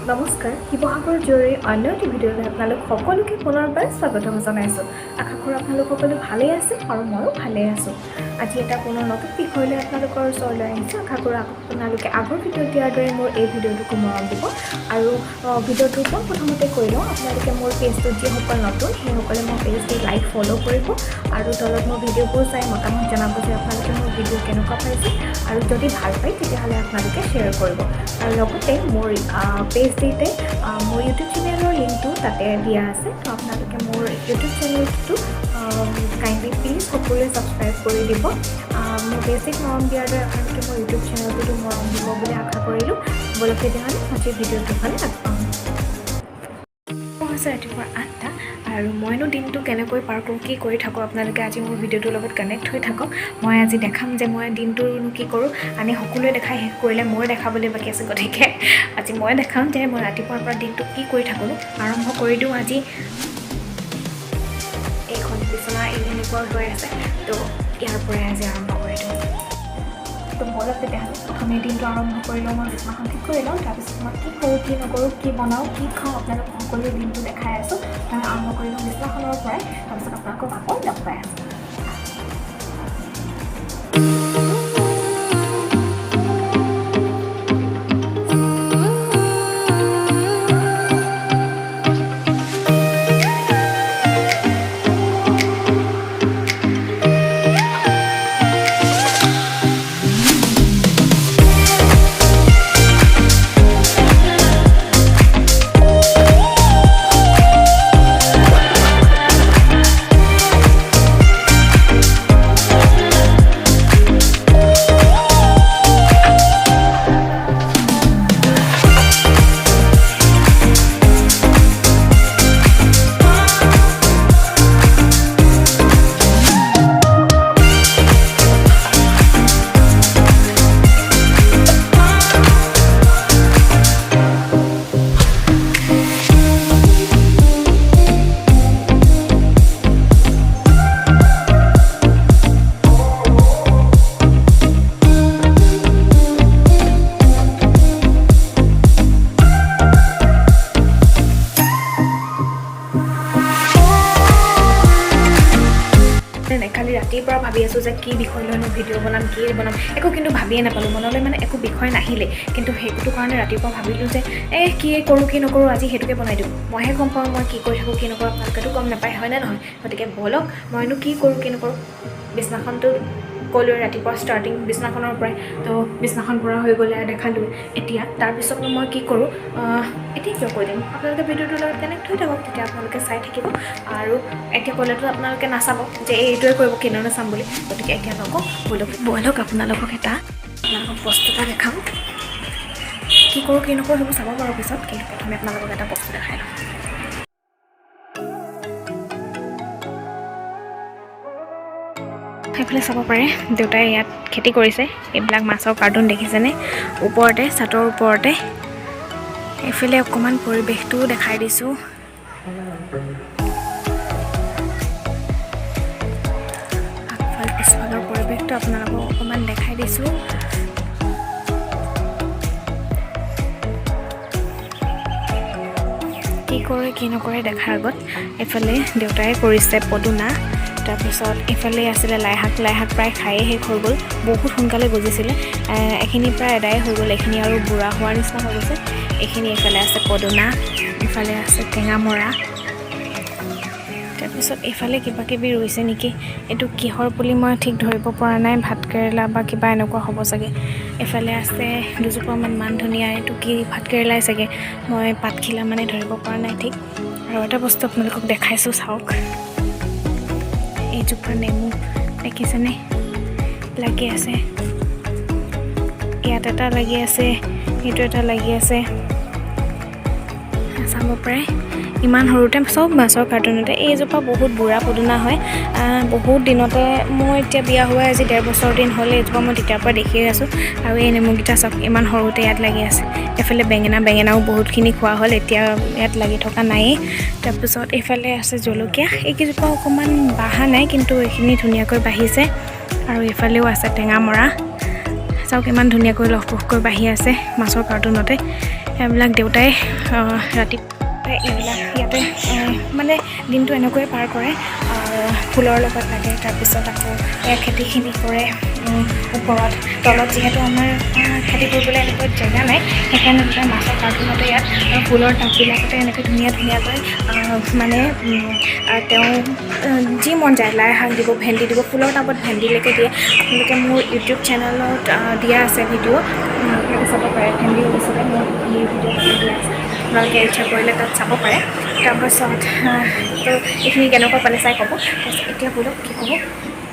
নমস্কাৰ, শিৱসাগৰ জীয়ৰীৰ অন্য এটি ভিডিঅ'লৈ আপোনালোক সকলোকে পুনৰবাৰ স্বাগতম জনাইছোঁ। আশা কৰোঁ আপোনালোক সকলো ভালেই আছে আৰু ময়ো ভালেই আছোঁ। আজি এটা পুনৰ নতুন বিষয় লৈ আপোনালোকৰ ওচৰলৈ আহিছোঁ। আশা কৰোঁ আপোনালোকে আগৰ ভিডিঅ'ত দিয়াৰ দৰে মোৰ এই ভিডিঅ'টোকো মৰম দিব। আৰু ভিডিঅ'টো পোনপ্ৰথমতে কৈ লওঁ, আপোনালোকে মোৰ পেজটোত যিসকল নতুন, সেইসকলে মোৰ পেজটো লাইক, ফ'ল' কৰিব আৰু তলত মোৰ ভিডিঅ'বোৰ চাই মতামত জনাব যে আপোনালোকে মোৰ ভিডিঅ' কেনেকুৱা পাইছে আৰু যদি ভাল পায়, তেতিয়াহ'লে আপোনালোকে শ্বেয়াৰ কৰিব। আৰু লগতে মোৰ পেজটিতে মোৰ ইউটিউব চেনেলৰ লিংকটো তাতে দিয়া আছে। তো আপোনালোকে মোৰ ইউটিউব চেনেলটো কাইণ্ডলি প্লিজ সকলোৱে ছাবস্ক্ৰাইব কৰি দিব। মোৰ বেছিক মৰম দিয়াৰ দৰে আপোনালোকে মোৰ ইউটিউব চেনেলটোতো মৰম দিব বুলি আশা কৰিলোঁ। ব'লক তেতিয়াহ'লে, আজিৰ ভিডিঅ'টোৰ ফালে আগবাঢ়োঁ। হৈছে ৰাতিপুৱা 8টা আৰু মইনো দিনটো কেনেকৈ পাৰ কৰোঁ, কি কৰি থাকোঁ, আপোনালোকে আজি মোৰ ভিডিঅ'টোৰ লগত কানেক্ট হৈ থাকক। মই আজি দেখাম যে মই দিনটোনো কি কৰোঁ। আনে সকলোৱে দেখাই শেষ কৰিলে, মই দেখাবলৈ বাকী আছে। গতিকে আজি মই দেখাম যে মই ৰাতিপুৱাৰ পৰা দিনটো কি কৰি থাকোঁ। আৰম্ভ কৰি দিওঁ আজি। এইখন বিচনা এনেকুৱা হৈ আছে, তো ইয়াৰ পৰাই আজি আৰম্ভ কৰি দিওঁ। তো ব'লক তেতিয়াহ'লে, প্ৰথমে দিনটো আৰম্ভ কৰি লওঁ। মই বিচনাখন ঠিক কৰি লওঁ, তাৰপিছত মই কি কৰোঁ, কি নকৰোঁ, কি বনাওঁ, কি খাওঁ, আপোনালোক সকলো দিনটো দেখাই আছোঁ। তাৰ আৰম্ভ কৰি লওঁ বিচনাখনৰ পৰাই, তাৰপিছত আপোনালোকক আকৌ লগ পাই আছোঁ। নাই, কালি ৰাতিৰ পৰা ভাবি আছোঁ যে কি বিষয় লৈনো ভিডিঅ' বনাম, কি বনাম, একো কিন্তু ভাবিয়ে নাপালোঁ। মনলৈ মানে একো বিষয় নাহিলে। কিন্তু সেইটো কাৰণে ৰাতিপুৱা ভাবিলোঁ যে এই কি কৰোঁ, কি নকৰোঁ, আজি সেইটোকে বনাই দিওঁ। মইহে গম পাওঁ মই কি কৰি থাকোঁ, কি নকৰোঁ, আপোনালোকেতো গম নাপায়, হয়নে নহয়? গতিকে ব'লক, মইনো কি কৰোঁ, কি নকৰোঁ। বিচনাখনটো ক'লোৱে, ৰাতিপুৱা ষ্টাৰ্টিং বিচনাখনৰ পৰাই। তো বিচনাখন পৰা হৈ গ'লে, দেখালোঁ এতিয়া। তাৰপিছতনো মই কি কৰোঁ, এতিয়া কিয় কৈ দিম? আপোনালোকে ভিডিঅ'টোৰ লগত কানেক্ট হৈ থাকক, তেতিয়া আপোনালোকে চাই থাকিব। আৰু এতিয়া ক'লেতো আপোনালোকে নাচাব যে এইটোৱে কৰিব, কেনেদৰে চাম বুলি। গতিকে এতিয়া নকওঁ। ব'লক ব'লক, আপোনালোকক বস্তু এটা দেখাম। কি কৰোঁ, কি নকৰোঁ, সেইবোৰ চাব পাৰোঁ পিছত, কিন্তু প্ৰথমে আপোনালোকক এটা বস্তু দেখাই লওঁ। সেইফালে চাব পাৰে, দেউতাই ইয়াত খেতি কৰিছে। এইবিলাক মাছৰ কাৰ্টুন দেখিছেনে? ওপৰতে, চাটৰ ওপৰতে। এইফালে অকণমান পৰিৱেশটোও দেখাই দিছোঁ। আগফাল পিছফালৰ পৰিৱেশটো আপোনালোকক অকণমান দেখাই দিছোঁ। কি কৰে, কি নকৰে দেখাৰ আগত এইফালে দেউতাই কৰিছে পদুনা। তাৰপিছত এইফালে আছিলে লাই শাক। লাই শাক প্ৰায় খায়ে শেষ হৈ গ'ল, বহুত সোনকালে গজিছিলে। এইখিনি প্ৰায় এদায়ে হৈ গ'ল, এইখিনি আৰু বুঢ়া হোৱাৰ নিচিনা হৈ গৈছে এইখিনি। এইফালে আছে পদুনা, এইফালে আছে টেঙামৰা। তাৰপিছত এইফালে কিবা কিবি ৰুইছে নেকি? এইটো কিহৰ পুলি মই ঠিক ধৰিব পৰা নাই, ভাতকেৰেলা বা কিবা এনেকুৱা হ'ব চাগে। এইফালে আছে দুজোপামান মান ধনিয়া। এইটো কি, ভাতকেৰেলাই চাগে, মই পাতখিলা মানে ধৰিব পৰা নাই ঠিক। আৰু এটা বস্তু আপোনালোকক দেখাইছোঁ, চাওক। এইজোপা নেমু দেখিছেনে? লাগি আছে। ইয়াত এটা লাগি আছে, এইটো এটা লাগি আছে, চাব পাৰে। ইমান সৰুতে চব মাছৰ কাৰ্টুনতে। এইজোপা বহুত বুঢ়া পদুনা হয়। বহুত দিনতে, মই এতিয়া বিয়া হোৱা আজি 1.5 বছৰ দিন হ'ল, এইজোপা মই তেতিয়াৰ পৰা দেখিয়ে আছোঁ। আৰু এই নেমুকেইটা চাওক, ইমান সৰুতে ইয়াত লাগি আছে। এইফালে বেঙেনা, বেঙেনাও বহুতখিনি খোৱা হ'ল, এতিয়া ইয়াত লাগি থকা নায়েই। তাৰপিছত এইফালে আছে জলকীয়া। এইকেইজোপা অকণমান বাঢ়া নাই, কিন্তু এইখিনি ধুনীয়াকৈ বাঢ়িছে। আৰু এইফালেও আছে টেঙামৰা। চাওক, ইমান ধুনীয়াকৈ লহপহকৈ বাঢ়ি আছে মাছৰ কাৰ্টুনতে। এইবিলাক দেউতাই ৰাতি এইবিলাক ইয়াতে মানে দিনটো এনেকৈয়ে পাৰ কৰে, ফুলৰ লগত লাগে। তাৰপিছত আকৌ এয়া খেতিখিনি কৰে ওপৰত। তলত যিহেতু আমাৰ খেতি কৰিবলৈ এনেকৈ জেগা নাই, সেইকাৰণে দেউতাই মাছৰ কাৰ্টুনতে ইয়াত আৰু ফুলৰ টাববিলাকতে এনেকৈ ধুনীয়া ধুনীয়াকৈ মানে তেওঁ যি মন যায়, লাই শাক দিব, ভেন্দি দিব। ফুলৰ টাবত ভেন্দিলৈকে দিয়ে। আপোনালোকে মোৰ ইউটিউব চেনেলত দিয়া আছে ভিডিঅ', আপোনালোকে চাব পাৰে। ভেন্দি হৈছিলে, মোৰ ভেন্দিৰ ভিডিঅ' তাতে দিয়া আছে, আপোনালোকে ইচ্ছা কৰিলে তাত চাব পাৰে। তাৰপাছত তো এইখিনি কেনেকুৱা পালে চাই ক'ব। তাৰপিছত এতিয়া ব'লক, কি কৰোঁ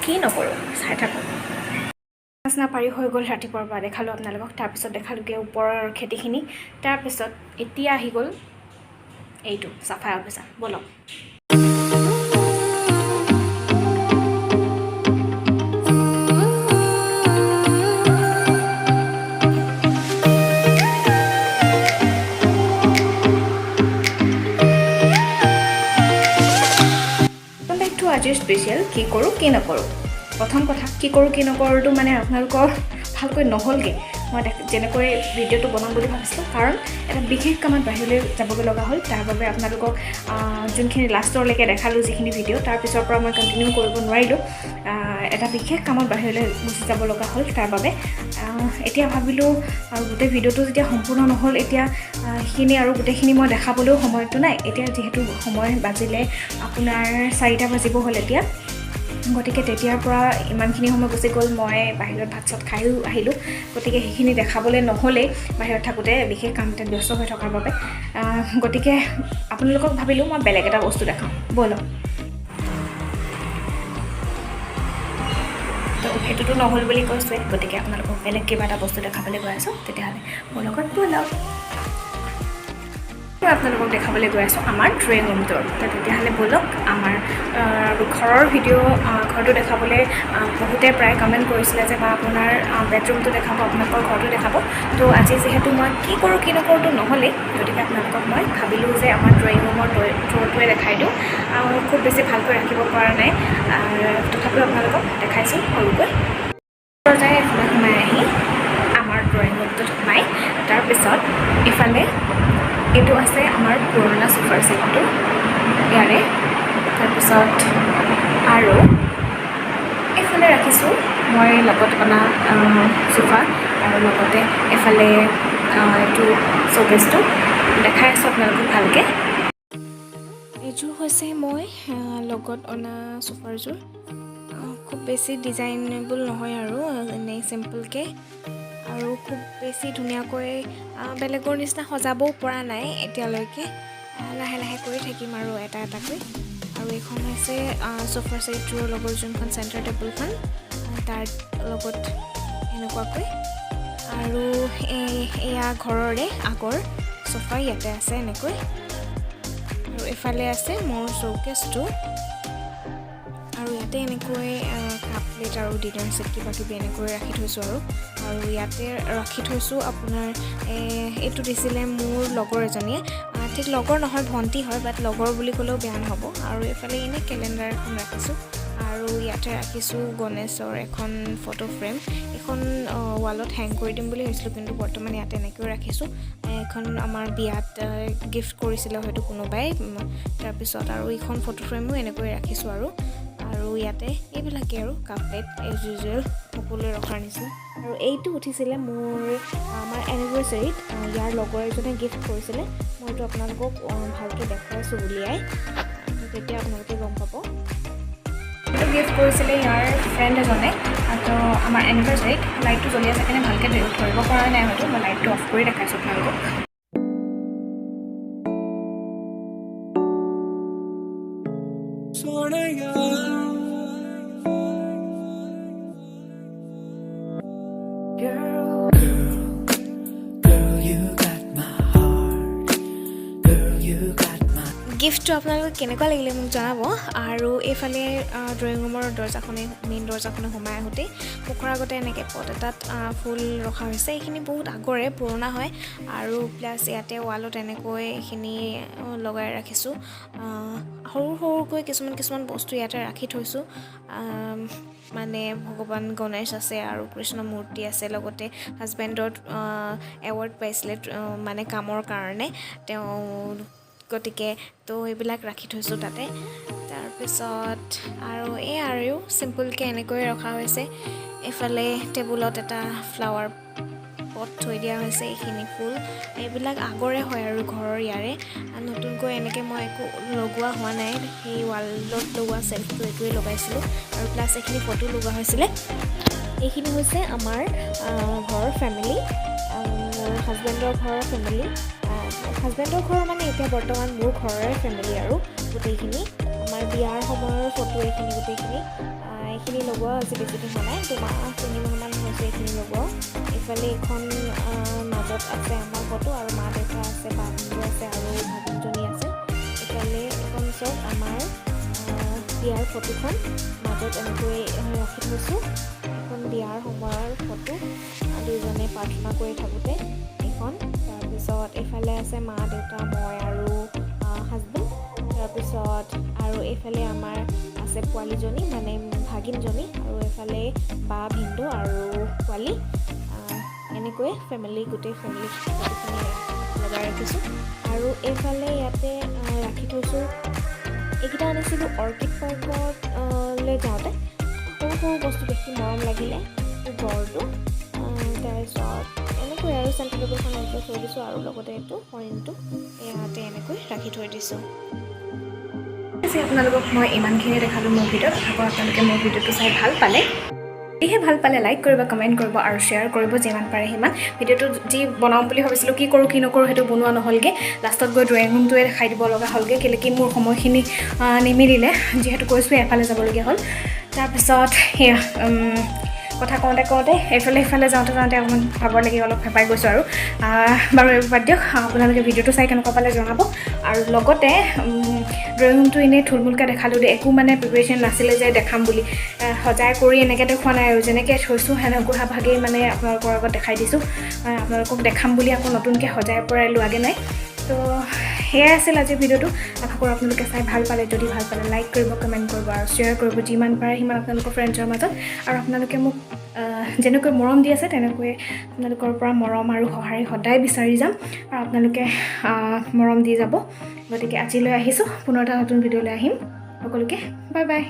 কি নকৰোঁ চাই থাকক। বিচনা পাৰি হৈ গ'ল, ৰাতিপুৱাৰ পৰা দেখালোঁ আপোনালোকক। তাৰপিছত দেখালোঁগৈ ওপৰৰ খেতিখিনি। তাৰপিছত এতিয়া আহি গ'ল এইটো চাফাই অভিযান। ব'লক। বেক টু আজিৰ স্পেচিয়েল কি কৰোঁ কি নকৰোঁ। প্ৰথম কথা, কি কৰোঁ কি নকৰোঁটো মানে আপোনালোকৰ ভালকৈ নহ'লগৈ, মই যেনেকৈ ভিডিঅ'টো বনাম বুলি ভাবিছিলোঁ, কাৰণ এটা বিশেষ কামত বাহিৰলৈ যাবগৈ লগা হ'ল। তাৰ বাবে আপোনালোকক যোনখিনি লাষ্টৰলৈকে দেখালোঁ যিখিনি ভিডিঅ', তাৰ পিছৰ পৰা মই কণ্টিনিউ কৰিব নোৱাৰিলোঁ। এটা বিশেষ কামত বাহিৰলৈ গুচি যাব লগা হ'ল, তাৰ বাবে এতিয়া ভাবিলোঁ আৰু গোটেই ভিডিঅ'টো যেতিয়া সম্পূৰ্ণ নহ'ল, এতিয়া সেইখিনি আৰু গোটেইখিনি মই দেখাবলৈও সময়টো নাই। এতিয়া যিহেতু সময় বাজিলে আপোনাৰ 4টা বাজিব হ'ল এতিয়া, গতিকে তেতিয়াৰ পৰা ইমানখিনি সময় গুচি গ'ল। মই বাহিৰত ভাত চাত খায়ো আহিলোঁ, গতিকে সেইখিনি দেখাবলৈ নহ'লেই বাহিৰত থাকোঁতে বিশেষ কাম এটাত ব্যস্ত হৈ থকাৰ বাবে। গতিকে আপোনালোকক ভাবিলোঁ মই বেলেগ এটা বস্তু দেখাওঁ, ব'লক। তো সেইটোতো নহ'ল বুলি কৈছোঁৱে, গতিকে আপোনালোকক বেলেগ কিবা এটা বস্তু দেখাবলৈ গৈ আছোঁ। তেতিয়াহ'লে মোৰ লগত ব'লক। মই আপোনালোকক দেখাবলৈ গৈ আছোঁ আমাৰ ড্ৰয়িং ৰুমটোৰ। তো তেতিয়াহ'লে ব'লক। আমাৰ ঘৰৰ ভিডিঅ', ঘৰটো দেখাবলৈ বহুতে প্ৰায় কমেণ্ট কৰিছিলে যে বা আপোনাৰ বেডৰুমটো দেখাব, আপোনালোকৰ ঘৰটো দেখাব। তো আজি যিহেতু মই কি কৰোঁ কি নকৰোঁতো নহ'লেই, গতিকে আপোনালোকক মই ভাবিলোঁ যে আমাৰ ড্ৰয়িং ৰুমৰ টুৰটোৱে দেখাই দিওঁ। আৰু খুব বেছি ভালকৈ ৰাখিব পৰা নাই, তথাপিও আপোনালোকক দেখাইছোঁ সৰুকৈ। দৰ্জাৰে এফালে সোমাই আহি আমাৰ ড্ৰয়িং ৰুমটোত সোমাই, তাৰপিছত ইফালে এইটো আছে আমাৰ পুৰণা চোফাৰ ছেটটো ইয়াৰে। তাৰপিছত আৰু এইফালে ৰাখিছোঁ মই লগত অনা চোফা আৰু লগতে এইফালে এইটো শ্ব'কেছটো দেখাই আছোঁ আপোনালোকক ভালকৈ। এইযোৰ হৈছে মই লগত অনা চোফাৰযোৰ। খুব বেছি ডিজাইনেবল নহয় আৰু এনেই চিম্পলকৈ আৰু খুব বেছি ধুনীয়াকৈ বেলেগৰ নিচিনা সজাবও পৰা নাই এতিয়ালৈকে। লাহে লাহে কৰি থাকিম আৰু এটা এটাকৈ। আৰু এইখন হৈছে চোফাৰ ছেটটোৰ লগত যোনখন চেণ্টাৰ টেবুলখন, তাৰ লগত এনেকুৱাকৈ। আৰু এই এয়া ঘৰৰে আগৰ চোফা ইয়াতে আছে এনেকৈ। আৰু এইফালে আছে মোৰ শ্ব'কেছটো আৰু ইয়াতে এনেকৈ কাপ প্লেট আৰু ডিনাৰ ছেট কিবা কিবি এনেকৈ ৰাখি থৈছোঁ। আৰু আৰু ইয়াতে ৰাখি থৈছোঁ আপোনাৰ এইটো দিছিলে মোৰ লগৰ এজনীয়ে, ঠিক লগৰ নহয়, ভণ্টি হয়, বাট লগৰ বুলি ক'লেও বেয়া নহ'ব। আৰু এইফালে এনেই কেলেণ্ডাৰ এখন ৰাখিছোঁ আৰু ইয়াতে ৰাখিছোঁ গণেশৰ এখন ফটো ফ্ৰেম। এইখন ৱালত হেং কৰি দিম বুলি ভাবিছিলোঁ, কিন্তু বৰ্তমান ইয়াতে এনেকৈও ৰাখিছোঁ। এখন আমাৰ বিয়াত গিফ্ট কৰিছিলে হয়তো কোনোবাই। তাৰপিছত আৰু এইখন ফটো ফ্ৰেমো এনেকৈ ৰাখিছোঁ। আৰু আৰু ইয়াতে এইবিলাকেই আৰু কাপ প্লেট এজ ইউজুৱেল সকলোৱে ৰখাৰ নিচিনা। আৰু এইটো উঠিছিলে মোৰ আমাৰ এনিভাৰ্চাৰীত, ইয়াৰ লগৰ এজনে গিফ্ট কৰিছিলে। মই এইটো আপোনালোকক ভালকৈ দেখুৱাইছোঁ উলিয়াই, তেতিয়া আপোনালোকে গম পাব। এইটো গিফ্ট কৰিছিলে ইয়াৰ ফ্ৰেণ্ড এজনে, তো আমাৰ এনিভাৰ্চাৰীত। লাইটটো জ্বলি আছে কাৰণে ভালকৈ ধৰিব পৰা নাই হয়তো, মই লাইটটো অফ কৰি দেখাইছোঁ আপোনালোকক। ਸੋਹਣਿਆ। Girl, girl, you got my heart. Girl, you got my গিফ্টটো আপোনালোকে কেনেকুৱা লাগিলে মোক জনাব। আৰু এইফালে ড্ৰয়িং ৰুমৰ দৰ্জাখনে, মেইন দৰ্জাখনে সোমাই আহোঁতেই মুখৰ আগতে এনেকৈ পট এটাত ফুল ৰখা হৈছে। এইখিনি বহুত আগৰে পুৰণা হয়। আৰু প্লাছ ইয়াতে ৱালত এনেকৈ এইখিনি লগাই ৰাখিছোঁ। সৰু সৰুকৈ কিছুমান কিছুমান বস্তু ইয়াতে ৰাখি থৈছোঁ। মানে ভগৱান গণেশ আছে আৰু কৃষ্ণ মূৰ্তি আছে। লগতে হাজবেণ্ডৰ এৱাৰ্ড পাইছিলে মানে কামৰ কাৰণে তেওঁ, গতিকে তো এইবিলাক ৰাখি থৈছোঁ তাতে। তাৰপিছত আৰু এই আৰু চিম্পুলকৈ এনেকৈয়ে ৰখা হৈছে। এইফালে টেবুলত এটা ফ্লাৱাৰ পট থৈ দিয়া হৈছে। এইখিনি ফুল এইবিলাক আগৰে হয় আৰু ঘৰৰ ইয়াৰে। নতুনকৈ এনেকৈ মই একো লগোৱা হোৱা নাই। সেই ৱালত লগোৱা চেল্ফটো এইটোৱে লগাইছিলোঁ আৰু প্লাছ এইখিনি ফটো লগোৱা হৈছিলে। এইখিনি হৈছে আমাৰ ঘৰৰ ফেমিলি, মোৰ হাজবেণ্ডৰ ঘৰৰ ফেমিলি। হাজবেণ্ডৰ ঘৰৰ মানে এতিয়া বৰ্তমান মোৰ ঘৰৰে ফেমিলি আৰু গোটেইখিনি আমাৰ বিয়াৰ সময়ৰ ফটো এইখিনি গোটেইখিনি। এইখিনি লগোৱা আজি বেছি দিন হোৱা নাই, 2 মাহ 3 মাহমান হৈছে এইখিনি লগোৱা। এইফালে এইখন মাজত আছে আমাৰ ফটো আৰু মা দেউতা আছে, বা ভিনদেউ আছে আৰু ভাগিনজনী আছে। এইফালে এইখন চব আমাৰ বিয়াৰ ফটোখন মাজত এনেকৈ ৰাখি থৈছোঁ। এখন বিয়াৰ সময়ৰ ফটো, দুইজনে প্ৰাৰ্থনা কৰি থাকোঁতে এইখন। তাৰপিছত এইফালে আছে মা দেউতা, মই আৰু হাজবেণ্ড। তাৰপিছত আৰু এইফালে আমাৰ আছে পোৱালীজনী, মানে ভাগিনজনী আৰু এইফালে বা, ভিনদেউ আৰু পোৱালী। এনেকৈয়ে ফেমিলি, গোটেই ফেমিলি ফটোখিনি লগাই ৰাখিছোঁ। আৰু এইফালে ইয়াতে ৰাখি থৈছোঁ। এইকেইটা আনিছিলোঁ অৰ্কিড পাৰ্কত লৈ যাওঁতে। সৰু সৰু বস্তু দেখি মৰম লাগিলে গড়টো। তাৰপিছত এনেকৈ আৰু চেণ্টাৰ টেবুলখন এনেকৈ থৈ দিছোঁ আৰু লগতে এইটো হৰিণটো ইয়াতে এনেকৈ ৰাখি থৈ দিছোঁ। আজি আপোনালোকক মই ইমানখিনি দেখালোঁ মোৰ ভিডিঅ'ত। আশা কৰোঁ আপোনালোকে মোৰ ভিডিঅ'টো চাই ভাল পালে। যদিহে ভাল পালে, লাইক কৰিব, কমেণ্ট কৰিব আৰু শ্বেয়াৰ কৰিব যিমান পাৰে সিমান। ভিডিঅ'টো যি বনাম বুলি ভাবিছিলোঁ, কি কৰোঁ কি নকৰোঁ, সেইটো বনোৱা নহ'লগৈ। লাষ্টত গৈ ড্ৰয়িং ৰুমটোৱে দেখাই দিব লগা হ'লগৈ। কেলৈ কি মোৰ সময়খিনি নিমিলিলে, যিহেতু কৈছোঁৱে এফালে যাবলগীয়া হ'ল। তাৰপিছত সেয়া কথা কওঁতে কওঁতে এইফালে সিফালে যাওঁতে যাওঁতে অকণমান ভাগৰ লাগি অলপ ফেপাই গৈছোঁ আৰু বাৰু এইবোৰ বাদ দিয়ক। আপোনালোকে ভিডিঅ'টো চাই কেনেকুৱা পালে জনাব। আৰু লগতে ড্ৰয়িং ৰুমটো এনেই থুলমূলকৈ দেখালোঁ দেই, একো মানে প্ৰিপেৰেশ্যন নাছিলে যে দেখাম বুলি। সজাই কৰি এনেকৈ দেখুওৱা নাই আৰু যেনেকৈ থৈছোঁ সেনেকুৱা ভাগেই মানে আপোনালোকৰ আগত দেখাই দিছোঁ। আপোনালোকক দেখাম বুলি আকৌ নতুনকৈ সজাই পৰাই লোৱাগৈ নাই। তো সেয়াই আছিল আজিৰ ভিডিঅ'টো। আশা কৰোঁ আপোনালোকে চাই ভাল পালে। যদি ভাল পালে, লাইক কৰিব, কমেণ্ট কৰিব আৰু শ্বেয়াৰ কৰিব যিমান পাৰে সিমান আপোনালোকৰ ফ্ৰেণ্ডছৰ মাজত। আৰু আপোনালোকে মোক যেনেকৈ মৰম দি আছে, তেনেকৈ আপোনালোকৰ পৰা মৰম আৰু সঁহাৰি সদায় বিচাৰি যাম আৰু আপোনালোকে মৰম দি যাব। গতিকে আজিলৈ আহিছোঁ, পুনৰ এটা নতুন ভিডিঅ'লৈ আহিম। সকলোকে বাই বাই।